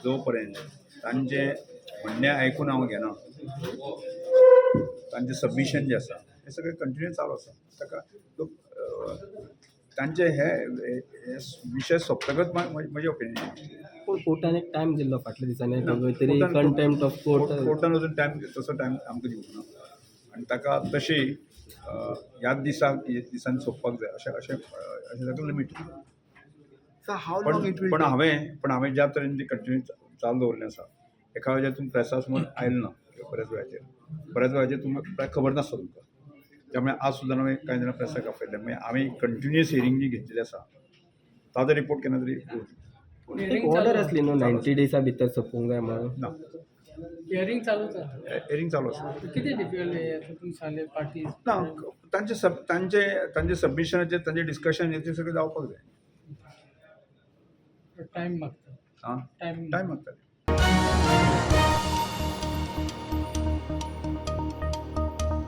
जो पर्यंत तांचे म्हणणें आयकून हांव घेना, तांचें सबमिशन जें आसा हें सगळें कंटिन्यू चालू आसा. ताका तांचे हे हे विशय सोंपतकच म्हजें ओपिनियन. पूण कोर्टान एक टायम दिल्लो फाटल्या दिसांनी खंय तरी कंटेम्प्ट ऑफ कोर्ट. कोर्टान अजून टायम, तसो टायम आमकां दिवंक ना आनी ताका तशी ह्याच दिसाक, दिसान सोंपपाक जाय अशें अशें अशें ताका limit. So how long it will पण हांवें ज्या तरेन ती कंटिन्यू चालू दवरलें आसा, एका वेळार तुमी प्रेसा समोर आयलें ना किंवा बऱ्याच वेळाचेर तुमकां खबर नासता तुमकां. त्यामुळे आज सुद्दां हांवें कांय जाणां प्रेसाक आपयल्लें. मागीर आमी कंटिन्युअस हियरींग जी घेतलेली आसा, ताजो रिपोर्ट केन्ना तरी उरतलो. एक ऑर्डर आसली न्हू, 90 डेजा भितर सोंपूंक जाय म्हणून? ना. हियरींग चालूच आसा. हियरींग चालू आसा. कितें डिफिकल्टी तुमी सांगले पार्टीज? ना, तांचे सब तांचे तांचे सबमिशनाचेर तांचे डिस्कशन ते सगळें जावपाक जाय. टायम मागता. आं. टायम. टायम मागताले.